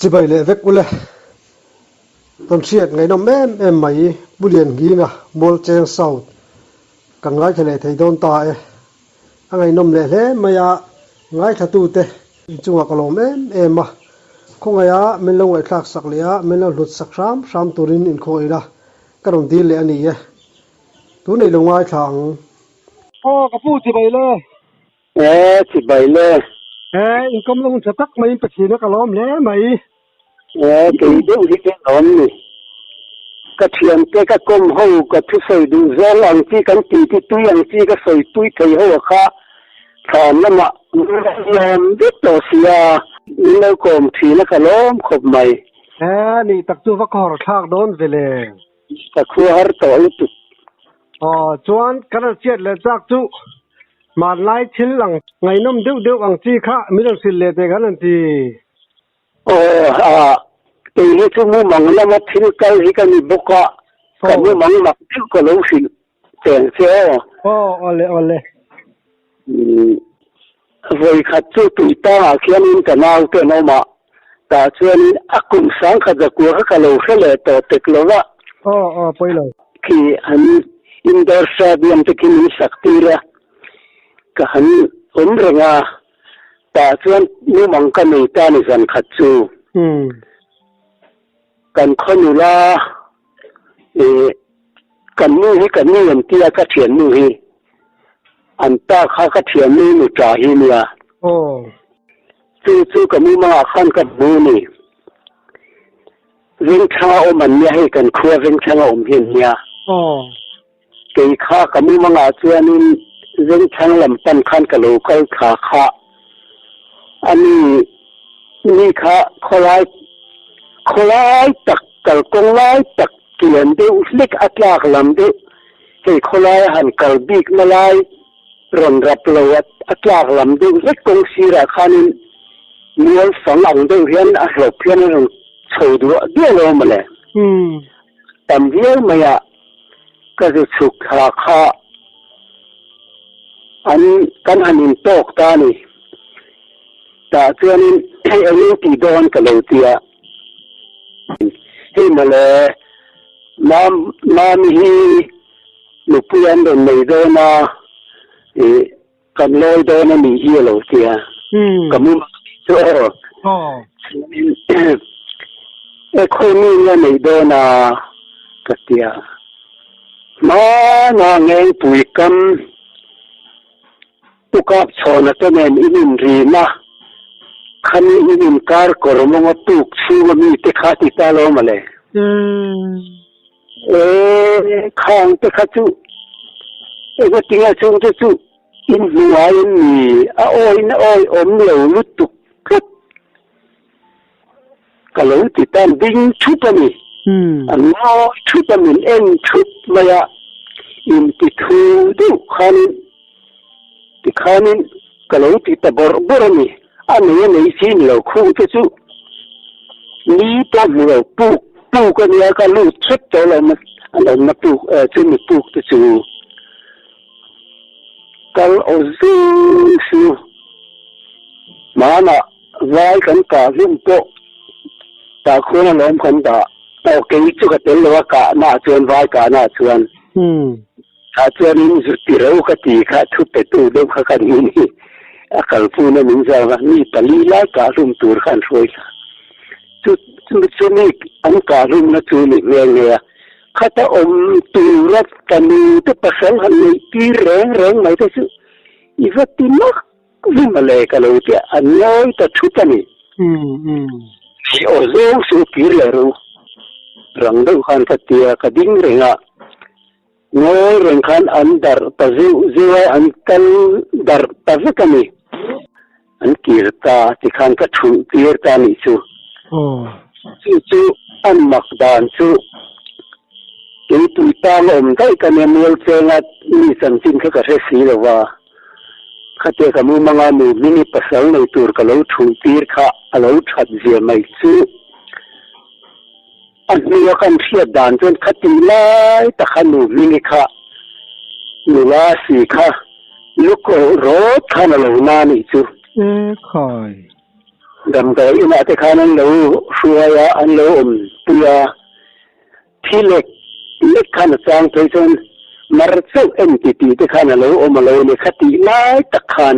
Chibai leh vek ule. Kan hriat ngaihnawm em em mai Pu Liannghinga Mualcheng South kan ngaithla leh thei dawn ta e. A ngaihnawm leh hle mai a, ngaithlatute inchungah ka lawm em em a. Khawngaiha min lo ngaihthlak sak leh a, min lo hlut sak hram hram turin inkhawih ila ka rawn dil leh a ni e. Tunei lo ngaithla ang. Aw ka pu chibai le. E chibai le. E inkawm lawng tha tak maiin Pathian a ka lawm hle mai. E kei deuh hi ka lawm ni. Ka thiante ka kawm ho ka thusawi duh zawng ang chi kan ti ti tui ang chi ka sawi tui thei ho a kha thlan lamah min lo lawm vek tawh sia min lo kawm thin a ka lawm khawp mai. E nih tak chu va khawr thlak dawn ve le. Ka khua har tawh lutuk. Aw chuan ka rawn hriat leh chak chu hmanlai thil ang ngaihnawm deuh deuh ang chi kha min rawn hrilh leh teh kan rawn ti. Aw a, kei hi chu mumang lama thil kal hi ka ni bawk a, ka mumang mak deuh ka lo hrilh cheng che aw. Aw awle awle. Vawi khat chu tuitangah khianin ka naute an awm a, tah chuanin a kum sangkhat zakua kha ka lo hre leh tawh tek lo va. Aw aw pawi lo. Khi an indoor stadium te khi min sak tir a, ka han awm reng a, tah chuan mumang ka nei ta ni zan khat chu. Kan khaw nula ih kan nu hi ka nu an tia ka thiannu hi an pa kha ka thiannu nu ta hi nia. Aw. Chu chu ka mumangah khan ka hmu ni. Vengthlang a awm an nia hei kan khua Vengthlang a awm hi an nia. Aw. Kei kha ka mumangah chuanin Vengthlang lam pan khan ka lo kal thla kha a ni ni kha khawlai khawlai tak kalkawng lai tak kian deuh hlek a tlak lam deuh hei khawlai a han kal bik na lai rawn rap lo a tlak lam deuh hlek kawng sirah khanin mual fang ang deuh hian a hlawp hian a rawn chho duah duah lo mawle. Tam viau mai a. Ka zu chhuk thla kha an kan han in tawk ta a ni. Tah chuanin hei eng eng tih dawn ka lo ti a. Hei mawle mam mami hi nupui an rawn nei dawn a ih kan lawi dawn a nih hi a lo ti a. Ka mu chu aw. Chuanin e khawi mi nge nei dawn a ka ti a. Hmana Ngengpui kam Pukap chhawna te nen in inrin a, khami in inkar kawr mawnga tuk chhunga mi te kha ti ta lo mawle. E khang te kha chu engatinge chung te chu in hnuaiin mi a awi na awi awm lo lutuk tlat. Ka lo ti tan ding thup a ni. An ngawi thup a, min en thup mai a, inti thu deuh khanin tikhanin ka lo ti ta bawrh bawrh a ni. A nei a nei si ni lo khuh te chu ni pawh hmu lo puk puk a nia ka lut hrep tawh lo an awmna puk chumi puk te chu kal aw zung su hmanah Vai kan kah hlum pawh tah khuan a lawm kan dah. Aw kei chu ka tel lo a kahna ah chuan vai kahna ah chuan. Tah chuanin zu ti ro ka ti kha thu petu deuh kha ka ni ni. A kalpuna min zau a, mi pali lai kah hlum tur kha an hruai thla. Chu chu mi an kah hlumna chu ni nghe nghe a. Khata awm tura ka nu te pasal han neih tir reng reng mai te chu i va ti mak. Vimale ka lo tia an ngawi ta thut a ni. Hei aw zawng chu kir leh ru. Rang deuh khan ka tia ka ding reng a, ngawi reng khan an darh ta zeuh zeuh a, an kal darh ta vek a ni. An kir ta tikhan ka thulh tir ta nih chu. Chu chu an mak dan chu keipui tang a awm daih ka nia mualchenga mi chanchin kha ka hre si lo va. Khatia ka mumanga nu hming i pasal nei tur ka lo thulh tir kha a lo that zia mai chu a hnua kan hriat dan chuan khatih lai taka nu hming i kha nula si kha lu kawlh rawt khan a lo na nih chu. E khai. Damdawi inah te khan an lo hruai a, an lo awm pui a. Thi lek lek khan a chang phei chuan mar chauh en ti tih te khan a lo awm a lo ni kha tih lai tak khan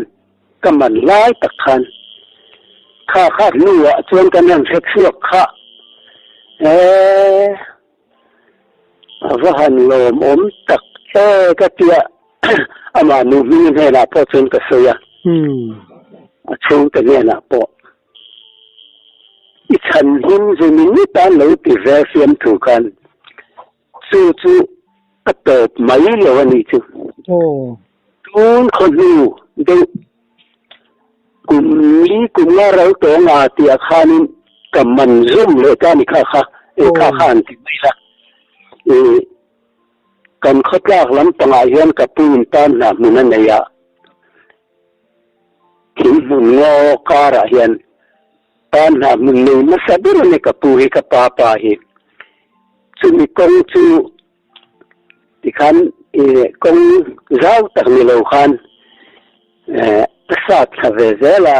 ka man lai tak khan kha kha hnuah chuan kan han hre chhuak kha eeh a va han lawmawm tak e ka tia amah nu hming hnenah pawh chuan ka sawi a a chhungte hnenah pawh. I chhan hlim zu ni ngawt a lo ti vel fiamthu khan chu chu a tawp mai lo a nih chu. Tun khaw hnu deuh kum li kum nga ral tawng a tih ah khanin ka man zawm leh ta a ni kha kha e kha kha an ti mai la. I kan khawtlak lampangah hian ka pu in tan hna hmun a nei a. Thing hmun ngaw karah hian pa hna hmun nei hmasa ber a ni ka pu hi ka pa pa hi. Chumi kawng chu tikhan kawng zau tak ni lo khan a sat thla ve zel a,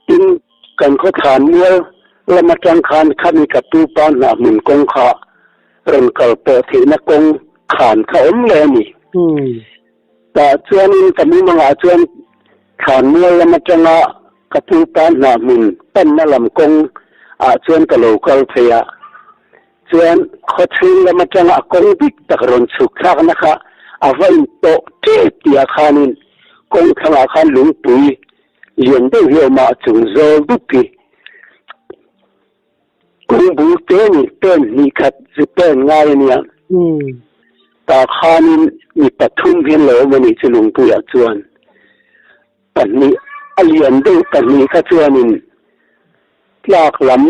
tin kan khawthlan mual lam atang khan khami ka pu pa hna hmun kawng kha rawn kal pawh theihna kawng khan kha awm leh a ni. Tah chuanin ka mumangah chuan Thlanmual lam atanga ka pu pa hna hmun panna lam kawng ah chuan ka lo kal phei a. Chuan khawchhung lam atanga a kawng dik tak rawn chhuk thlakna kha a va in tawh tep tih ah khanin kawng thlangah khan lungpui lian deuh hi a awm a, a chung zawl dup hi Kawng bul te ni pen hnih khat zu pen ngai a nia. Tah khanin mi pathum hian lo awm a nih chu Lungpuiah chuan pahnih a lian deuh pahnih kha chuanin tlak lam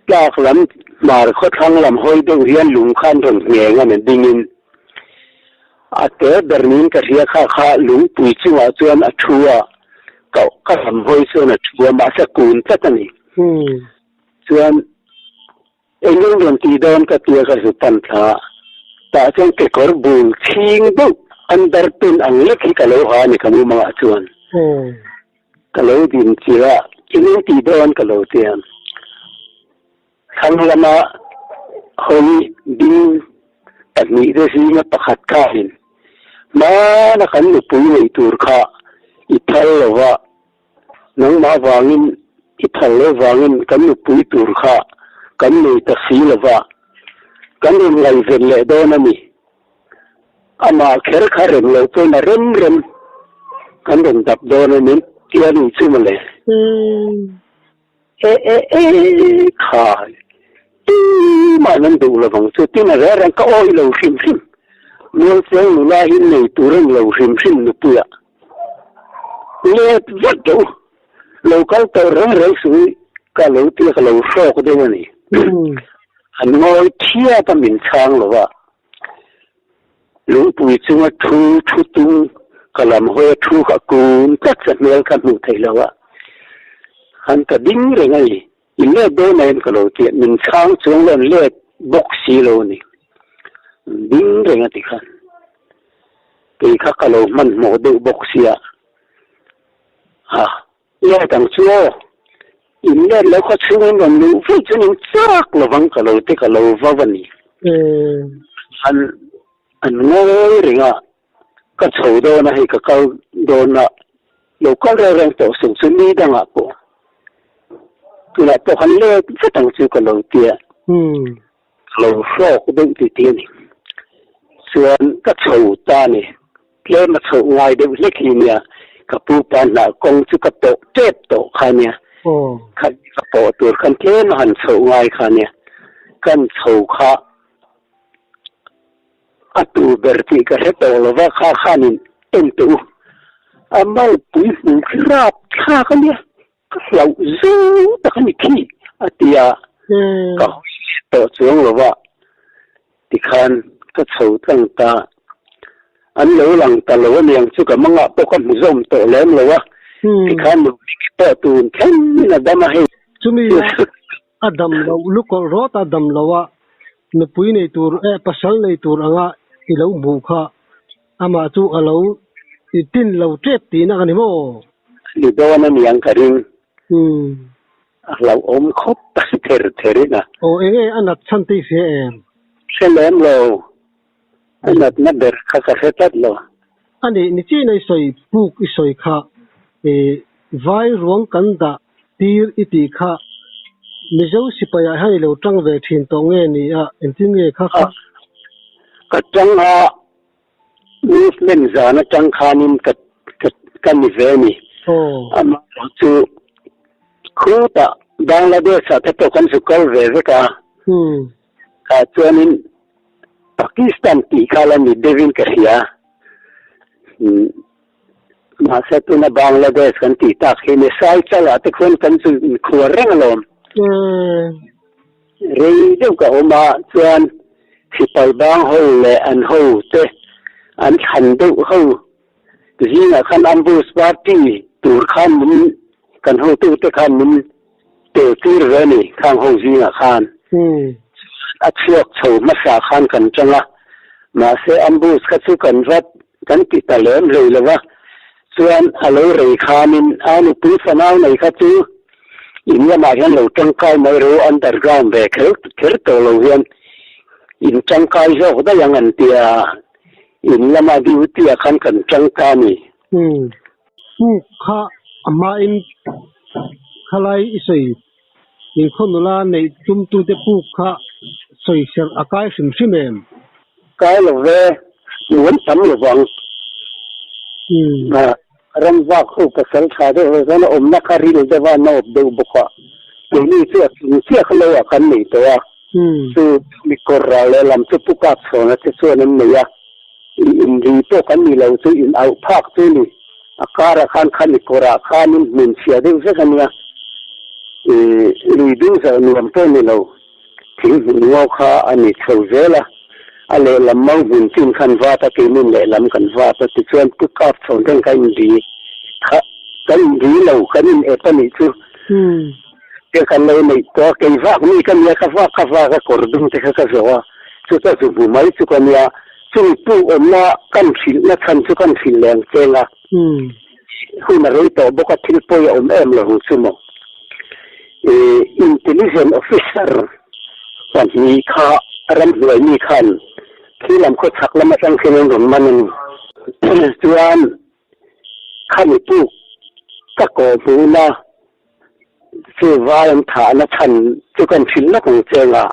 tlak lam hmar khawthlang lam hawi deuh hian lung kha an rawn ngheng a ni dingin a te ber niin ka hria kha kha lungpui chungah chuan a thu a ka ka lam hawi chuan a thu a mahse a kun tlat a ni. Chuan engin rawn tih dawn ka tia ka zu pan thla a, tah chuan kekawr bul chhing deuh under pant ang lek hi ka lo ha a ni ka mumangah chuan. Ka lo din chilh a, engin tih dawn ka lo tia. Thlang lama hawi ding pahnihte zinga pakhat khain hmana kan nupui neih tur kha i phal lo va, Nangmah vangin i phal lo vangin kan nupui tur kha kan nei ta si lo va, kan rawn ngaihven leh dawn a ni. Amah kher kha rem lo pawhin a rem rem kan rawn dap dawn a ni tia ni chu mawle. E e e khai tumah nan duh lo vang chu tin a reng reng ka awih lo hrim hrim. Mualcheng nula hi nei tur a ni lo hrim hrim nupuiah. Let vat deuh lo kal tawh reng reng suh i ka lo tia ka lo hrawk deuh a ni. An ngawi thiat a min chhang lo va. Lungpui chunga thu thu tung ka lam hawi a thu kha kun tlat sa hmel kha hmuh theih lo a. Han ka ding reng a ni. I let dawn em ka lo tia min chhang chuang lo an let bawk si lo a ni. Ding reng a ti khan. Kei kha ka lo hmanhmawh deuh bawk sia. Ha, let ang chu aw. In let lo kha chhungin rawn luh vaih chuan in chak lovang ka lo te ka lo vau a ni. An an ngawi reng a, ka chho dawn a hei ka kal dawn a, lo kal reng reng tawh suh chu ni dangah pawh tunah pawh khan let vat ang chu ka lo tia. Ka lo hrawk deuh ti ti a ni. Chuan ka chho ta a ni. Tlem a chhoh ngai deuh hlek hi nia. Ka pu pa hnah kawng chu ka pawh tep tawh kha nia. Kha ka pawh tur khan tlem a han chhoh ngai kha nia. Kan chho kha a tur ber tih ka hre tawh lo va, kha khanin en teh u. A malpui hmul khi rap thlak a nia. Ka hlauh zung tak a ni khi a ti a, ka hawi let tawh chuang lo va, tikhan ka chho tlang ta. An lo lang ta lo aniang chu ka mangah pawh ka hmu zawm tawh lem lo a, tikhan nupui pawh tun thlengin a dam a hei. Chumi a dam loh lukawlh rawt a dam lo a, nupui nei tur eh pasal nei tur anga i lo hmuh kha Amah chu a lo i tin lo tep tihna ka ni maw? Ni dawn a niang ka ring. A hlauhawm khawp ther ther in a. Aw enge a nat chhan te i hria em? Hre lem lo. A natna ber kha ka hre tlat lo. A nih ni chin a i sawi puk i sawi kha i vai ruang kan dah tir i tih kha Mizo sipai ah hian i lo tang ve thin tawh nge ni a engtin nge kha kha? Ka tang a movement zan atang khanin ka ka ka ni ve a ni. Amaherawh chu khutah Bangladesh ah te pawh kan zu kal ve vek a. Tah chuanin Pakistan tih kha la ni deuhin ka hria. Mahse tuna Bangladesh kan tih tak hi ni sai chalah te khuan kan chu khuar reng alawm. Rei deuh ka awm a chuan sipai bang ho leh an ho te an thlan deuh ho zingah khan ambush party tur khan min kan hotute khan min tel tir ve a ni khang ho zingah khan. A chhuak chho hmasa khan kan tang a, mahse ambush kha chu kan vat kan ti ta lem hlei lo va, chuan a lo rei khanin a nupui fanau nei kha chu in lamah hian lo tangkai mai ro underground ve kher kher tawh lo hian in tangkai zawk daih ang an tia in lama duty ah khan kan tang ta a ni. Puk kha a hmain khalai i sawi inkhaw nula neih tumtute puk kha sawi serh a kai hrim hrim em? Kai lo ve, nuam tam lo vang. Ram vak ho pasal tha deuh ho chuan a awmna kha ril deuh a, nawp deuh bawk a. Keini chu a chung chiah kha lo ah kan nei tawh a. Chu mi kawr ral lehlam chu pu kap chhawna te chuan an nei a. I inri pawh kan ni lo chu in auh phak chu ni. A karah khan kha mi kawrah khanin hmun chhia deuh vek a nia. I lui ding zawh nuam pawh ni lo. Thing hmun ngaw kha a ni chho zel a. A lehlam mau hmun chin khan vat a, keinin lehlam kan vat a. Tichuan pu kap chhawn reng kha inri kha kan inri lo, kan in ep a nih chu. Te kan lo neih tawh a, kei vak mi ka nia, ka vak ka vak a, kawr dum te kha ka zawh a, chuta zu hmu mai chu ka nia, chumi puk awmna kan hrilhna chhan chu kan hrilh leh ang cheng a, hun a rei tawh bawk a, thil pawi a awm em lo ang chu maw. I intelligent officer pahnih kha ramhnuai mi khan khi lam khaw chhak lam atang khian an rawn man a ni. Chuan Khami puk ka kawh hmuhna chu vai an thahna chhan chu kan hrilh lawk ang che nga.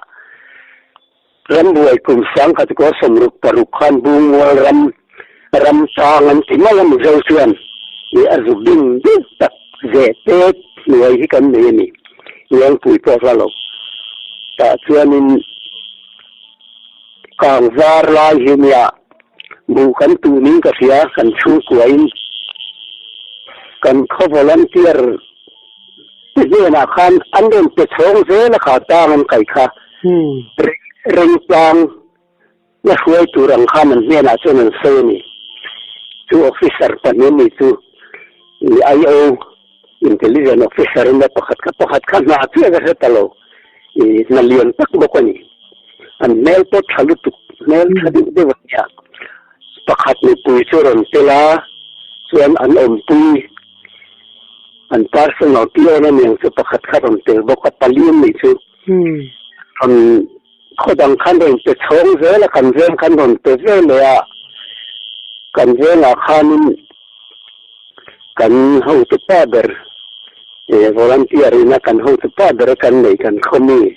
Rambuai kum sangkhat kaw 66 khan Bungual ram ram tang an ti mai a Mizo chuan ih a zu bing deuh tak zeh te hnuai hi kan nei a ni. Lengpui pawh hla lo. Tah chuanin kang var lai hi nia Buh kan tunin ka hria, kan chhungkuain kan khaw volunteer te hnenah khan an rawn pe chhawng zel a kha tang an kai kha. Rengtlang na hruai tur ang khan an hnenah chuan an sawi a ni. Chu officer pahnih a ni chu IO, Intelligent Officer, ina pakhat kha pakhat kha hna chiah ka hre ta lo. I hna lian tak bawk a ni. An hmel pawh tha lutuk, hmel tha deuh deuh a nia. Pakhat mipui chu rawn tel a, chuan an awmpui, an personal peon a niang chu pakhat kha rawn tel bawk a, pali an nih chu. Rawn khaw dang khan rawn pe chhawng zel a, kan veng khan rawn pe ve leh a, kan vengah khanin kan hotu pa ber eh volunteer ina kan hotu pa ber kan neih kan khaw mi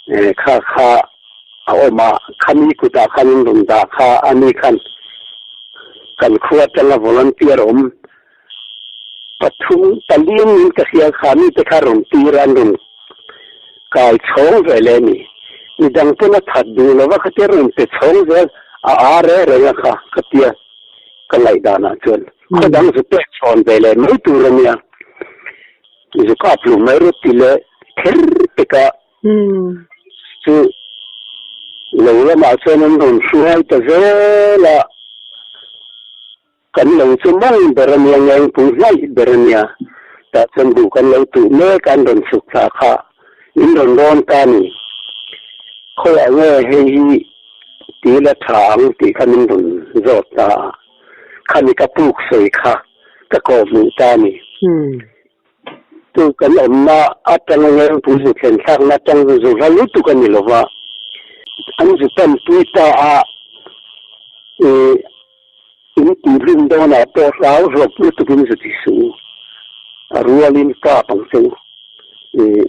eh kha kha a awm a, khami kutah khan an rawn dah kha a ni khan kan khua atanga volunteer awm pathum pali min ka hria kha mite kha rawn tir a an rawn kai chhawng ve leh a ni. Midang pawn a that duh lova khatia rawn pe chhawng zel a a reng reng a kha khatia ka ngaihdanah chuan khaw dang zu pek chhawn ve leh mai tur a nia. Zu kap hlum mai rawh ti leh kher pek a chu lo lamah chuan an rawn hruai ta zel a. Kan lo chu mawng ber a nia, ngengpui hnaih ber a nia. Tah chuan duh kan lo tuh mek a, an rawn chhuk thla kha min rawn rawn ta a ni. Khawiah nge hei hi ti la tha ang tih kha min rawn zawt ta a, khami ka puk sawi kha ka kawhhmuh ta a ni. Chu kan awmna atanga Ngengpui zu thlen thlakna atang chu zu hla lutuk a ni lo va, an zu tanpui ta a, ih in tihhlum dawnah pawh hlau hlawp lutukin zu ti suh u, a rualin kap ang che u. Ih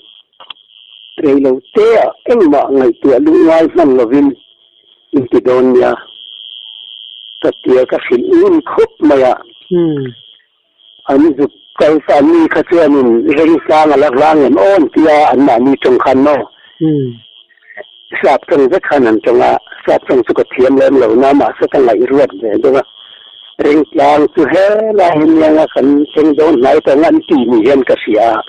reilo te ah engmah ngaihtuah lungngai hman lovin in ti dawn nia ka tia ka hrilh ngun khawp mai a. An zuk kal sa mi kha chuanin Rengtlang a la hlang em aw an tia anmahni tawng khan maw? Sap tawng vek khan an tawng a, sap tawng chu ka thiam lem lo na mahse ka ngaih ruat ve deuh a. Rengtlang chu helai hi nianga kan thleng dawn hnai tawng an ti ni hian ka hria a.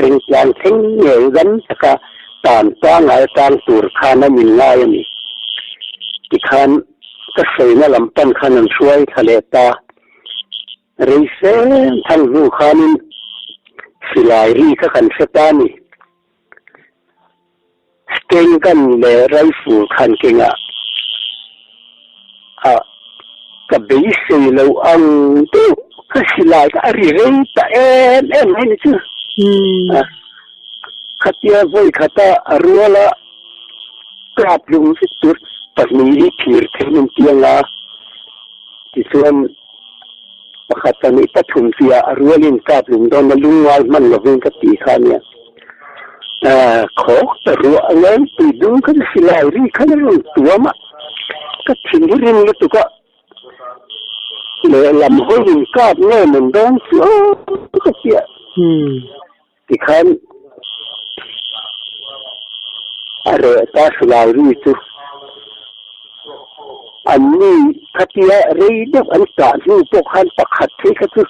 Rengtlang thleng ngei dam taka tan pangngai tang tur khan an inngai a ni. Tikhan ka sawina lam pan khan an hruai thla leh ta. Rei fem thang hnu khanin silai ri kha kan hre ta ni. Sten gun leh rifle khan kengah a ka beisei lo ang deuh ka silai kha a ri rei ta em em mai ni chu. Khatia vawi khata a ruala kap lung vek tur pahnih hi phir theih an ti ang a. Tichuan, pakhat pahnih pathum tia a rualin kap lung dawn a lungngai hman lovin ka ti kha ania. Khawk ta ruah a ngeng tui dung kha chu silai ri khan a rawn tuam a, ka thin hi rin lutuk a, lehlam hawiin kap nge mawn dawn chu aw ka ti a. Tikhan a reh ta silai ri chu an ni khatia rei deuh an tah hnu pawh khan pakhat phei kha chu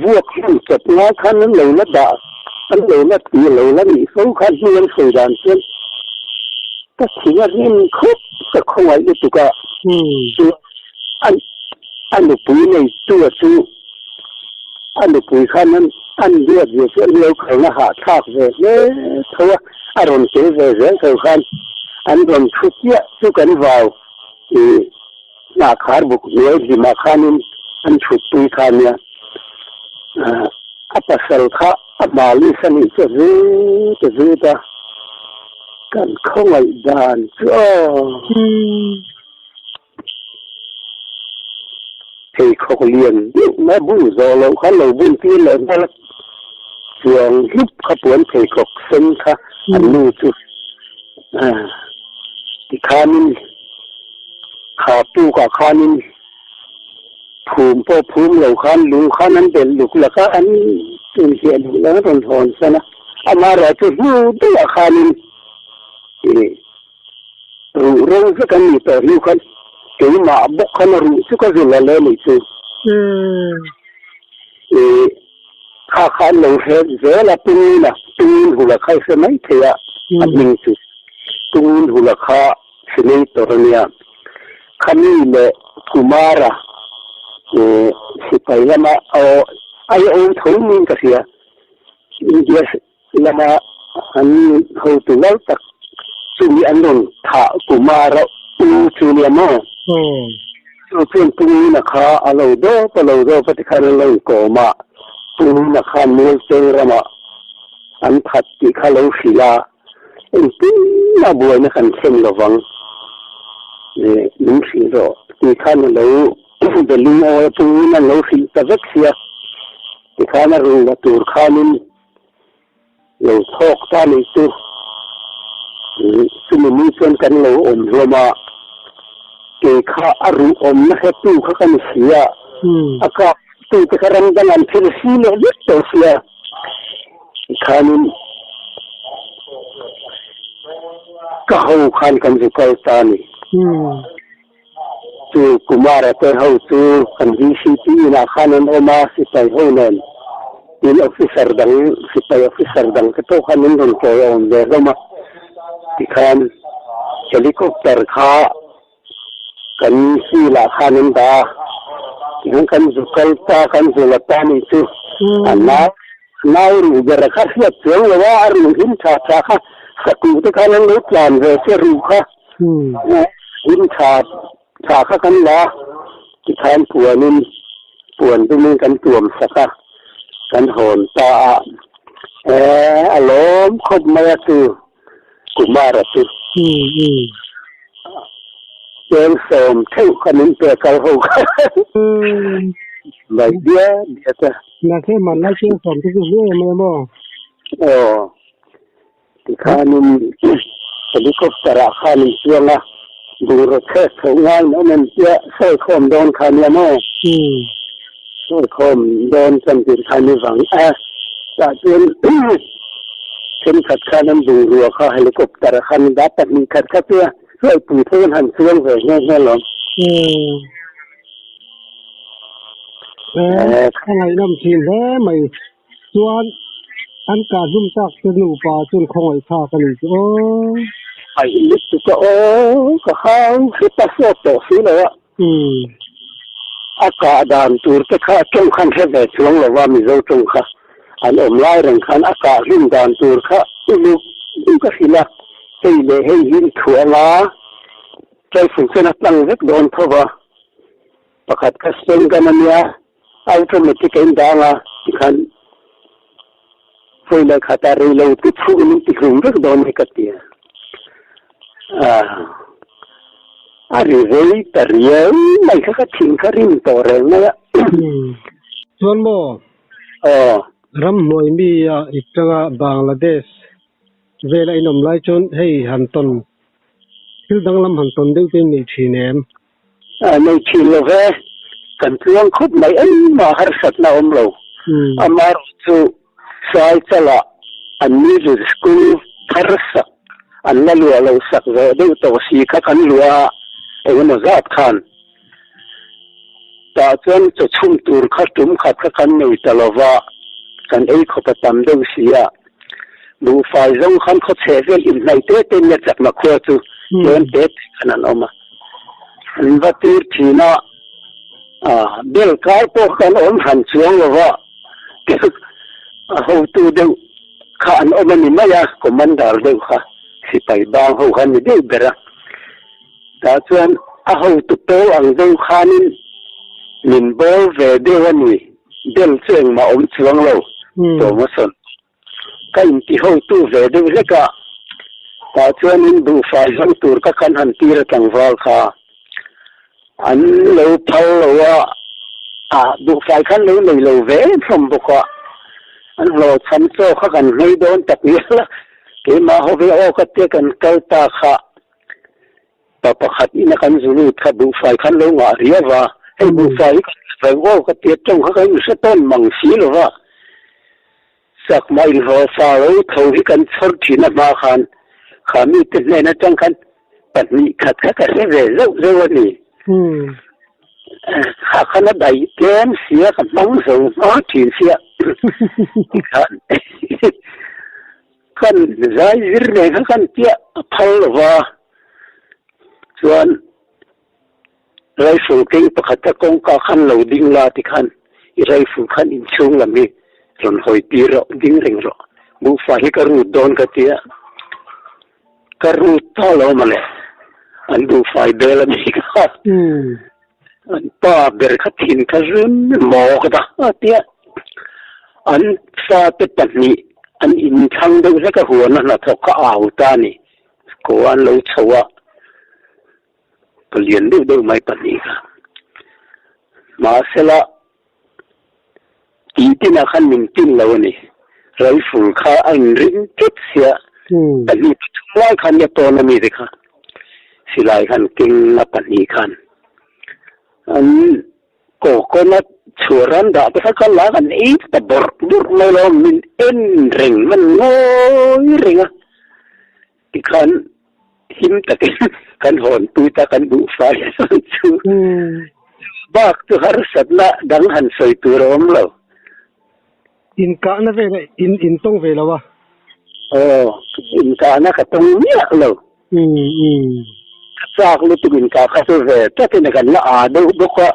vuak hmun chawp ngai khan an lo la dah an lo la ti lo la nih fo khan hnu an sawi dan chuan ka thing a rim khawp ka khawngaih lutuk a chu a a nupui neitu a chu A nupui khan an an duat ve chu an lo kalna hahthlak ve hle tho a, a rawn tel ve zel tho khan an rawn thu chiah chu kan vau ih hnahkhar buk hnuai hlimah khanin an thutpui kha ania. A pasal kha a malis a nih chu a zut a zut a, kan khawngaih dan chu aw. Pheikhawk lian deuh mai bun zawh loh kha lo bun tir leh nghal a, chuang hlup kha puan pheikhawk sen kha an nu chu tikhanin kha pukah khanin phum pawh phum lo khan lung khan an belh luk lak a, an inhliah luk lak a rawn hawn san a, amaherawhchu hnu deuhah khanin ih. Ruh rawng vek an nih tawh hnu khan keimah bawk khan a ruh chu ka zul a le nih chu. Ih kha kha an lo hre zel a Tungin a Tungin hula kha i hre mai thei a a hming chu Tungin hula kha senator a nia. Khami leh Kumara ih sipai lama aw ai tho niin ka hria India Lama an hotu lal tak chumi an rawn thah kuma rauh u chu nia maw? Chu chuan Pungina kha a lo dawp a lo dawp a tikhan an lo inkawm a, Pungina khan Mualcheng ramah an that tih kha lo hrilh a, engtin mah buaina kan thlen lovang min hrilh rawh tih khan a lo be lungawi a, Pungina an lo hrilh ta vek sia. Tikhan a rul la tur khanin lo thawk ta nih chu chumi ni chuan kan lo awm hlawm a, kei kha a ruh awmna hretu kha ka ni si a, a kap tu te kha ram dang an thil si leh vek tawh sia, tikhanin ka ho khan kan zu kal ta a ni. Chu Kumara te ho chu kan VCP inah khan an awm a, sipai ho nen tin officer dang, sipai officer dang te pawh khan an rawn kawi awm ve hlawm a. Tikhan helicopter kha kan field ah khan an dah a, tikhan kan zu kal ta, kan zu la ta nih chu a nau nau ruh ber kha hriat chuang lo a, a ruh hlim tha tha kha sakuh te khan an lo tlan ve che ruh kha. Hlim tha tha kha kan la a, tikhan puanin puan dumin kan tuam sak a. Kan hawn ta a, eh a lawm khawp mai a chu Kumara chu. Cheng sawm theuh kha min pe kal ho kha. Mai bia bia ta. Mahse hmanlai cheng sawm te chu hliai em em aw. Aw. Tikhanin helicopter ah khan in chuang a, bungraw chhek chhoh ngai in awm em tia sawi khawm dawn kha nia maw? Sawi khawm dawn chuan tir kha ni vang a, tah chuan thenkhat khan an bungrua kha helicopter ah khan an dah pahnih khat kha chu a hruaipui tho an han chuang ve nghe nghe alawm. A ngaihnawm thin hle mai. Chuan an kah hlum tak te nupa chuan khawngaih thlak a ni chu aw. Aih lutuk a aw, ka hau hrep a sawt tawh si lo a. A kah dan tur te kha tawng khan hre ve chuang lo va Mizo tawng kha an awm lai reng khan a kah hlum dan tur kha uluk ka hrilh a, hei leh hei hi i thuah anga rifle chuan a tlang vek dawn tho va, pakhat kha stun gun a nia. Automatic a indang a tikhan vawi leh khat ah rei lo te chhung in ti hlum vek dawn hi ka ti a. A ri rei ta riau mai kha ka thin kha rim tawh reng mai a. Chuan maw? Aw. Ramhnuai mi a i tanga Bangladesh vela in awm lai chuan hei han tawn thil danglam han tawn deuh te in nei thin em? Nei thin lo ve, kan tluang khawp mai engmah harsatna a awm lo. Amaherawh chu Saichalah an middle school thar sak an la luah lo sak ve deuh tawh si kha kan luah a, engemaw zat khan tah chuan chaw chhum tur kha tum khat kha kan nei ta lo va, kan ei khawp a tam deuh si a. Buhfai zawng khan khawchheh vel inhnaih te te nia chakma khua chu tlem te te khan an awm a. An va tir thin a, bel kar pawh kha kan awm hran chuang lo va, a hotu deuh kha an awm a ni mai a, commander deuh kha sipai bang ho kha an ni deuh ber a. Tah chuan a hotu pawl ang deuh khanin min bawl ve deuh a ni, bel chu engmah awm chuang lo, Thomason. Ka inti hotu ve deuh hlek a, tah chuanin buhfai hmang tur ka kan han tir a tlangval kha an lo phal lo a, ah buhfai khan lo nei lo ve em hlawm bawk a, an hlawhchham chaw kha kan hlei dawn tak ngial a, keimah ho ve aw ka tia kan kal ta kha. Pa pakhat ina kan zu lut kha buhfai khan lo ngah riau a, hei buhfai hi kan hre ve aw ka tia tawng kha kan inhre tawn mang si lo va, chakma inhlawh fa ro tho hi kan chhawr thin a hma khan kha mite hnen atang khan pahnih khat kha ka hre ve zauh zauh a ni. Kha khan a daih tlem sia ka hmang zo hma thin sia tikhan Kan zai zir nen kha kan piah a phal lo va, chuan rifle keng pakhat kha kawngka khan lo ding la tikhan i rifle khan inchhung lam hi rawn hawi tir rawh, ding reng rawh, buhfai hi ka rut dawn ka ti a, ka rut ta lo mawle, an buhfai bel a ni kha, an pa ber kha thin kha zun maw ka ta a ti a, an fate pahnih an inthlang deuh hlek a huan a hnathawk kha a au ta a ni, ko an lo chho a, palian deuh deuh mai pahnih kha, mahsela tih tinah khan min tin lo a ni, rifle kha a inring tlat sia, pahnih pathum lai khan nia tawn a mi te kha, silai khan keng a pahnih khan an coconut chhuar an dah te kha ka la kan ei ta bawrh bawrh mai lo, min en reng man ngawi reng a, tikhan him takin kan hawn pui ta kan duh fai chu bak chu harsatna dang han sawi tur a awm lo. Inkahna vel in in tawng ve lo a? Aw, inkahna ka tawng miah lo. Ka chak lutuk inkah kha chu ve tlatin kan la aa deuh bawk a,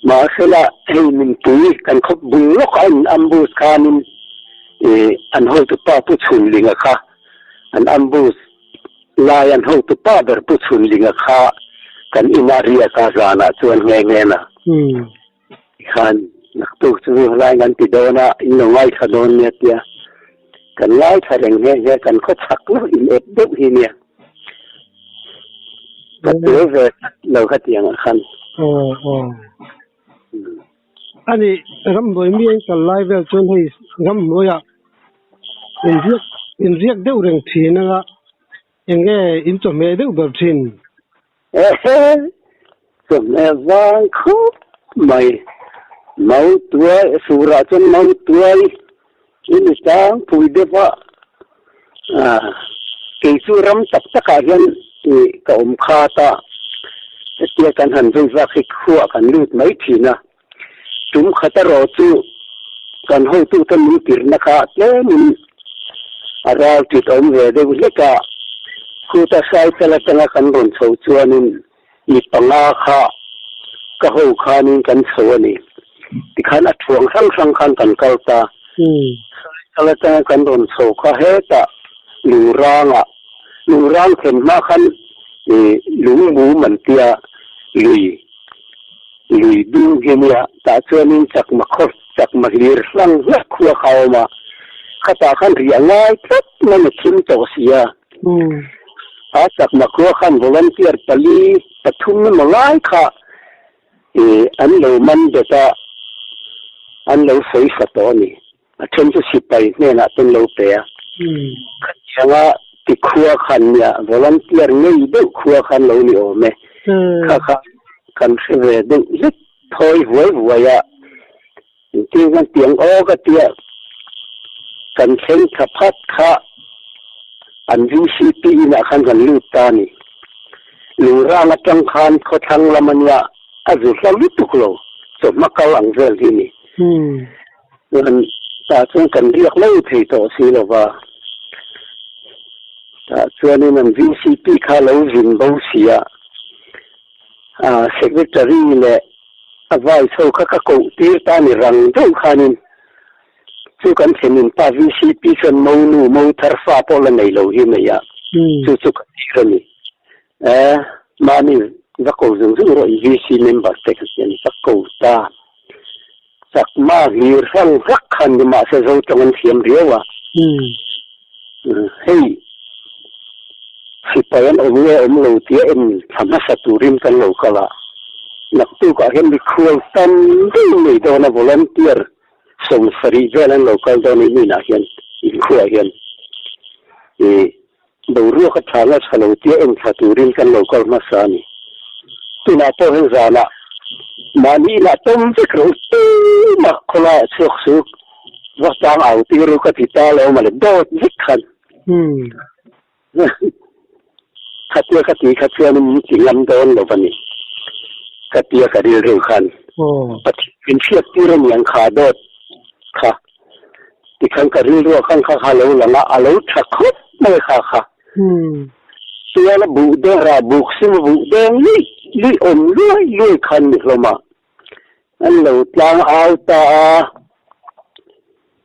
mahsela hei min pui kan khawp bul lawk a in ambush khanin ih an hotupa Pu Chhunlinga kha an ambush lai an hotu pa ber Pu Chhunlinga kha kan inah riak a zanah chuan nghe nghe na khan. Naktuk chu helai kan ti dawn a, in lo ngaithla dawn nia tia kan ngaithla reng nghe nghe kan khaw chak lo in ep deuh hi nia. Ka tel ve tlat lo khatiang ah khan. Aw aw. Ani ramhnuai mi an kal lai vel chuan hei ramhnuaiah inriak inriak deuh reng thin anga eng nge in chawhmeh deuh ber thin? Ehe, chawhmeh vang khawp mai. Mautuai, surah chuan mautuai in i tlangpui deuh a, kei chu ram tak takah hian ka awm khat a, hetia kan han vei vak hi khuah kan lut mai thin a, tum khat erawh chu kan hotute min tirhna kha tlemin a ral tit awm ve deuh hlek a, khuta cycle atanga kan rawn chho chuanin Mi panga kha ka ho khanin kan chho a ni. Tikhan a thuang hrang hrang khan kan kal ta. Cycle atanga kan rawn chho kha hetah lungrangah, lungrang thlen hma khan lungmum an tia lui, lui dum hi nia. Tah chuanin chakma khaw, chakma hlir hlang hlak khua kha a awm a. Khatah khan riah ngai tlat mai a thim tawh si a. A chakma khua khan volunteer pali pathum emaw lai kha an lo man bet a, an lo sawi sa tawh a ni. A then chu sipai hnenah te an lo pe a. Khatianga ti khua khan nia volunteer ngei deuh khua khan lo ni awm e. Kha kha kan hre ve deuh zet thawi vuai vuai a. Engtin kan tiang aw ka tia kan thleng tha phat kha an VCP inah khan kan lut ta a ni. Lungrang atang khan khawthlang lam a nia a zu hla lutuk lo chawhma kal ang vel hi a ni. Chuan tah chuan kan riak lo thei tawh si lo va, tah chuanin an VCP kha lo zin bo si a. Secretary leh a vice ho kha ka koh tir ta ni rang deuh khanin chu kan thlenin pa VCP chuan mo nu mo thar fa pawh la nei lo hi nei a, chu chu ka tir a ni. E, mahni va ko zung zung rawh i VC member te kha hian va ko ta. Chakma hlir hrang hlak khan ni mahse zo tawng an thiam riau a. Hei, sipai an awm nge awm lo tia en thla hmasa turin kan lo kal a, naktukah hian mikhual tam deuh nei dawn a, volunteer 70 vel an lo kal dawn a inah hian, inkhuaah hian. Ih, boruak a tha nge tha lo tia en thla turin kan lo kal hmasa a ni. Tunah pawh hian zanah mahni inah tawm vek rawh u tumah khawlaiah chhuak suk. Va tlang au tir u ka ti ta lo mawle dawt vek khan. Khatia ka ti kha chuan min ti ngam dawn lo va ni. Ka tia ka rilru khan. Pathian min hriat tir a niang kha dawt kha. Tikhan ka rilru ah khan kha kha lo lang a, a lo tha khawp mai kha kha. Tuala buh dawr ah buk sim a buh deng luih luih awm luai luai khan ni hlawm a. An lo tlang au ta a,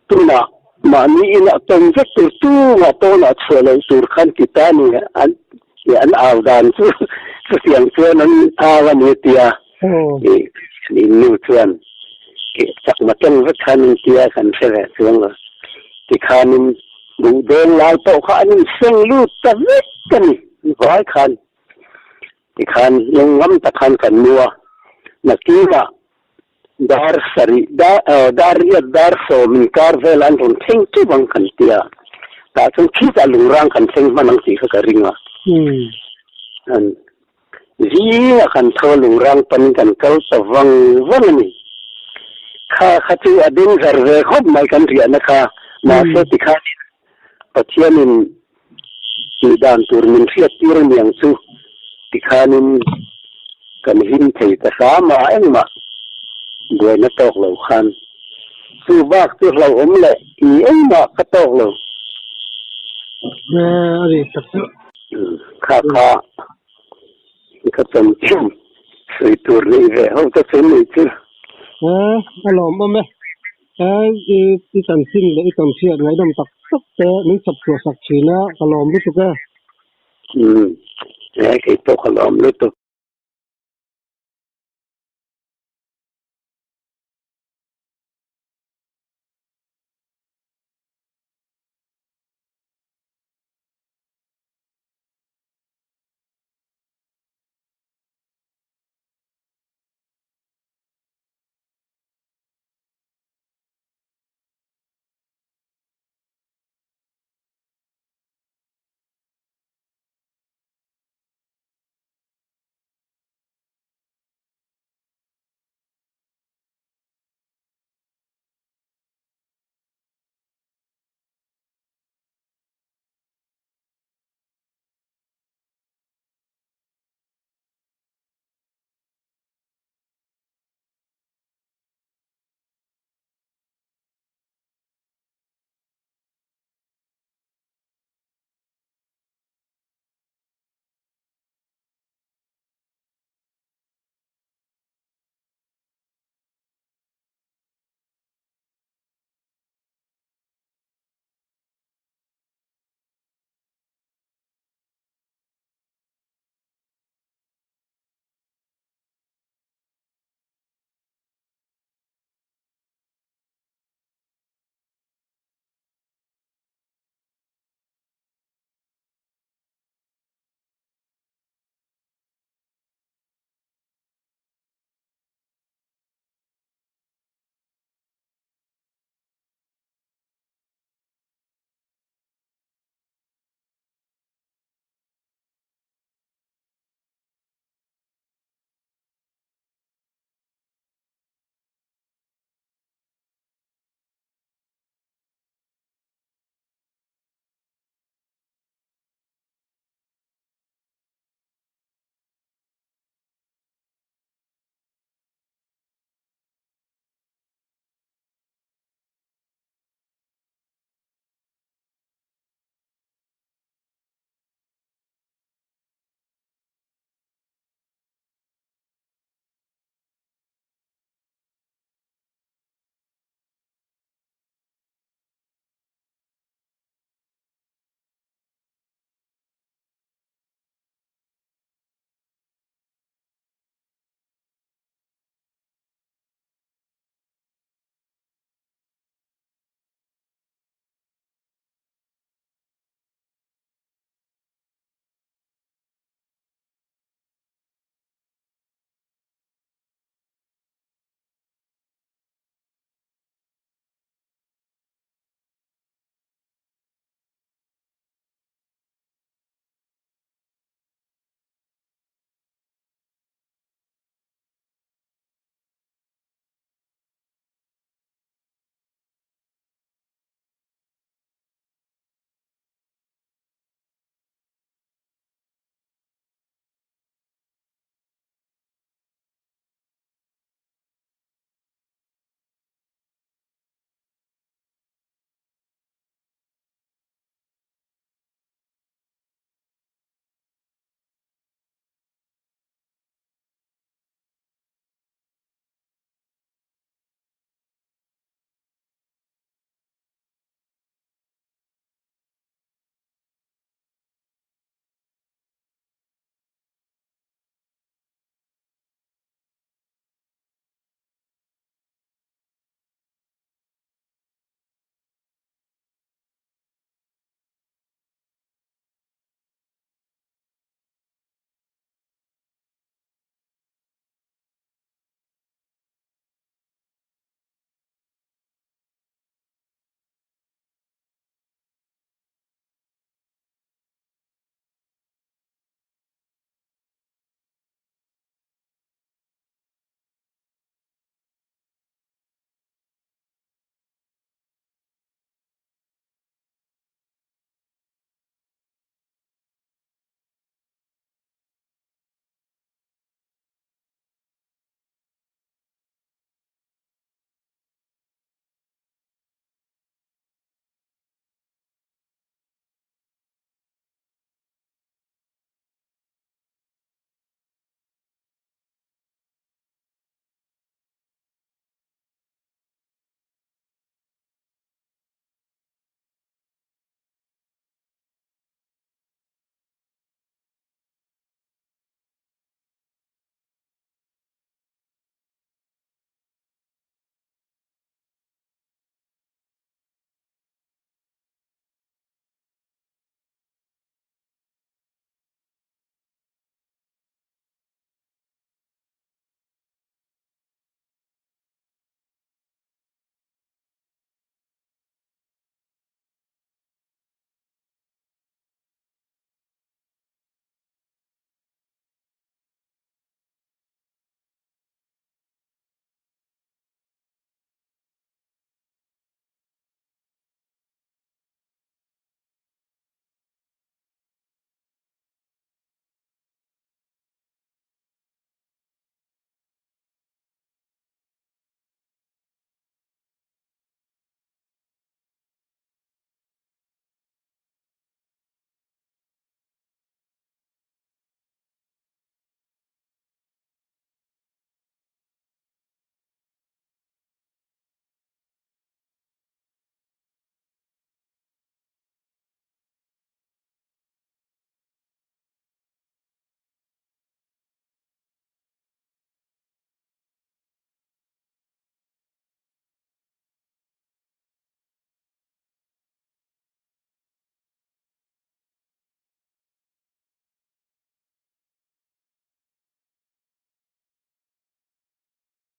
tunah mahni inah tawng vek tur tungah pawnah chhuah loh tur khan ti ta a ni an an au dan chu chutiang chuan an au a ni tia an innu chuan chakma tawng vek khan an tia kan hre ve chuang lo tikhanin duh deng lai pawh kha an inseng lut ta vek a ni vai khan. Tikhan lung ngam tak khan kan mu a, nakinah dar sarih dar dar riat dar sawm inkar vel an rawn thleng teuh ang kan ti a, tah chuan khitah lungrang kan thleng hman ang tih kha ka ring a. An zingah kan tho a lungrang panin kan kal ta vang vang a ni. Kha kha chu a danger ve khawp mai kan riahna kha, mahse tikhanin Pathianin tih dan tur min hriat tir a niang chu tikhanin kan him thei ta hram a, engmah buaina tawk lo khan chu bak chu hlauhawm leh i engmah ka tawk lo. A ri tak chu. Kha kha ka chanchin sawi tur neih ve ho te chu ni chu. A lawmawm e. He i chanchin leh i tawnhriat ngaihdam tak tak te min chhawp chhuah sak thin a, ka lawm lutuk e. Umm, he kei pawh ka lawm lutuk.